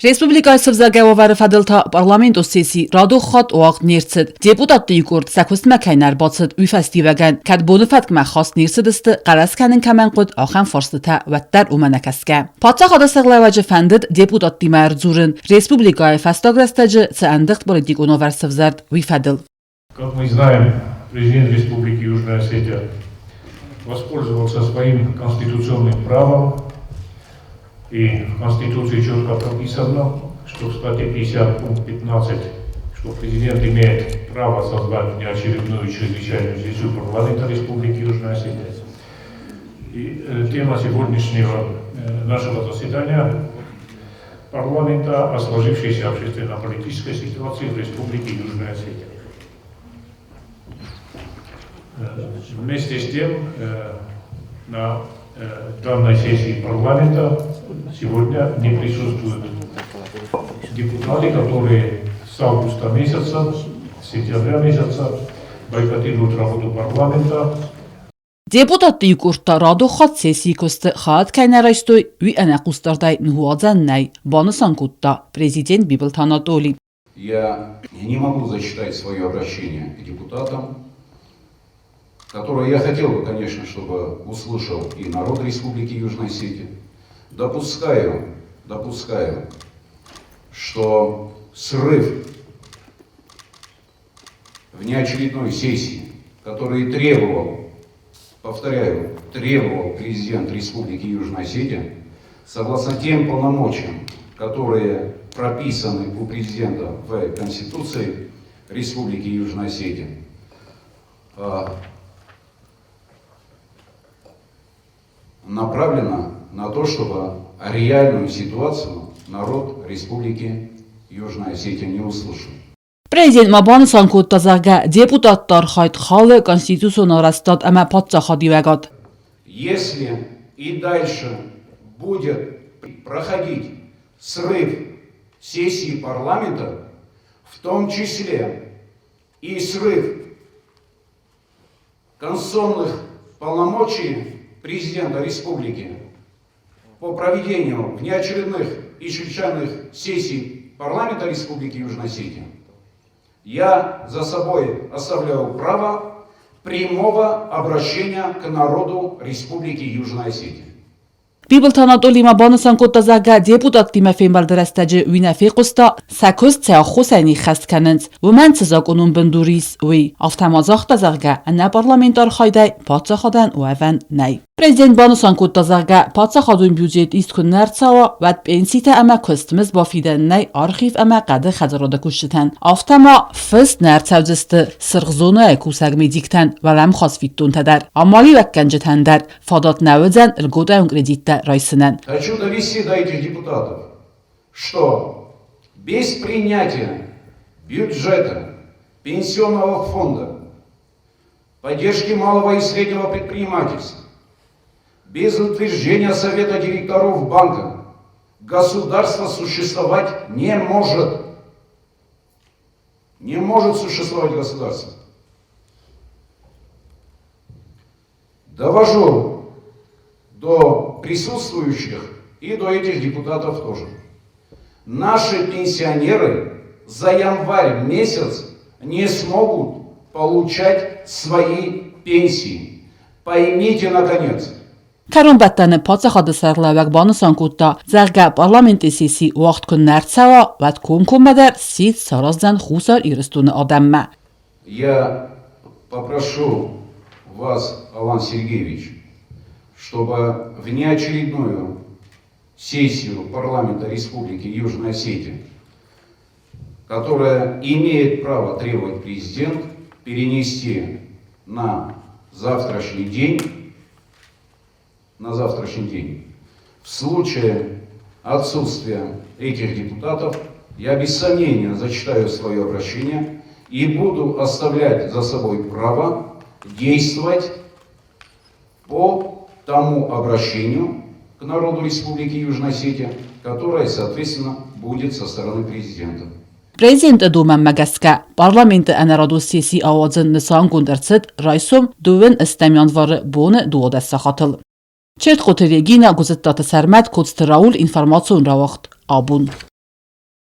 Республикӕйы сывзаргӕ уавӕры фӕдыл та парламентон сесси радон хатт уагъд не рцыд. Депутатты иу къорд сӕ куыстмӕ кӕй нӕ ӕрбацыд, уый фӕстиуӕгӕн, кӕд боны фӕткмӕ хаст не рцыдысты, хъӕлӕс кӕнын кӕмӕн хъуыд, ахӕм фарстытӕ, уӕддӕр уымӕ нӕ кӕсгӕ. Паддзахады сӕргълӕууӕджы фӕндыд депутаттимӕ ӕрдзурын, республикӕйы фӕстаг рӕстӕджы цы ӕндыгъд политикон уавӕр сӕвзӕрд, уый фӕдыл. Как мы знаем, президент Республики Южная Осетия воспользовался своим конституционным правом. И в Конституции четко прописано, что в статье 50 пункт 15, что президент имеет право созвать внеочередную чрезвычайную сессию парламента Республики Южная Осетия. И тема сегодняшнего нашего заседания парламента о сложившейся общественно-политической ситуации в Республике Южная Осетия. Вместе с тем, на данной сессии парламента сегодня не присутствуют депутаты, которые с августа месяца, с сентября месяца бойкотируют работу парламента. Депутатты иу къорд та радон хатт сессийы куысты хайад кӕй нӕ райстой, уый ӕнӕхъусдардӕй ныууадзӕн нӕй, банысан кодта президент Бибылты Анатоли. Я не могу зачитать свое обращение к депутатам, которое я хотел бы, конечно, чтобы услышал и народ Республики Южная Осетия. Допускаю, допускаю, что срыв внеочередной сессии, который требовал, повторяю, требовал президент Республики Южная Осетия, согласно тем полномочиям, которые прописаны у президента в Конституции Республики Южная Осетия, направлена на то, чтобы реальную ситуацию народ Республики Южная Осетия не услышал. Президент ма банысан кодта, зӕгъгӕ, депутатты архайд халы конституцион арӕзтад ӕмӕ паддзахадиуӕгад. Если и дальше будет проходить срыв сессии парламента, в том числе и срыв конституционных полномочий президента республики по проведению внеочередных и чрезвычайных сессий парламента Республики Южная Осетия, я за собой оставляю право прямого обращения к народу Республики Южная Осетия. Бибылты Анатоли ма банысан кодта, зӕгъгӕ, депутаттимӕ фембӕлды рӕстӕджы уый нӕ фехъуыста, сӕ куыст сӕ ӕххуысӕй ныххӕст кӕнынц, уымӕн цы закъонон бындур ис, уый. Афтӕ ма загъта, зӕгъгӕ, ӕнӕ парламенты архайдӕй паддзахадӕн уӕвӕн нӕй. Президент банысан кодта, зӕгъгӕ, паддзахадон бюджет ист куы нӕ ӕрцӕуа, уӕд пенситӕ ӕмӕ куыстмызд бафидӕн нӕй архив ӕмӕ хъӕды хӕдзарады кусджытӕн. Афтӕ ма фыст нӕ ӕрцӕудзысты сырх зонӕйы кусӕг медиктӕн уӕлӕмхас фиддонтӕ дӕр, амалиуӕггӕнджытӕн дӕр фадат нӕ уыдзӕн льготӕйон кредиттӕ райсынӕн. Хочу довести до этих депутатов, что без принятия бюджета пенсионного фонда, поддержки малого и среднего предпринимательства, без утверждения Совета директоров банка государство существовать не может. Не может существовать государство. Довожу до присутствующих и до этих депутатов тоже. Наши пенсионеры за январь месяц не смогут получать свои пенсии. Поймите, наконец, Кӕронбӕттӕны паддзахады сӕргълӕууӕг банысан кодта, зӕгъгӕ, парламенты сесси уагъд куы нӕ рцӕуа, уӕд комкоммӕдӕр сидт сараздзӕн Хуссар Ирыстоны адӕммӕ. Я попрошу вас, Алан Сергеевич, чтобы внеочередную сессию парламента Республики Южная Осетия, которая имеет право требовать президент, перенести на завтрашний день, на завтрашний день. В случае отсутствия этих депутатов я без сомнения зачитаю свое обращение и буду оставлять за собой право действовать по тому обращению к народу Республики Южная Осетия, которое, соответственно, будет со стороны президента. Президенты домӕнмӕ гӕсгӕ, парламенты ӕнӕрадон сесси ауадзын нысангонд ӕрцыд райсом дыууын ӕстӕм январы боны 12 сахатыл. Чертхъоты Регина, Гуызыдтаты Сӕрмӕт, Коцты Рауль информацион рауагъд абон.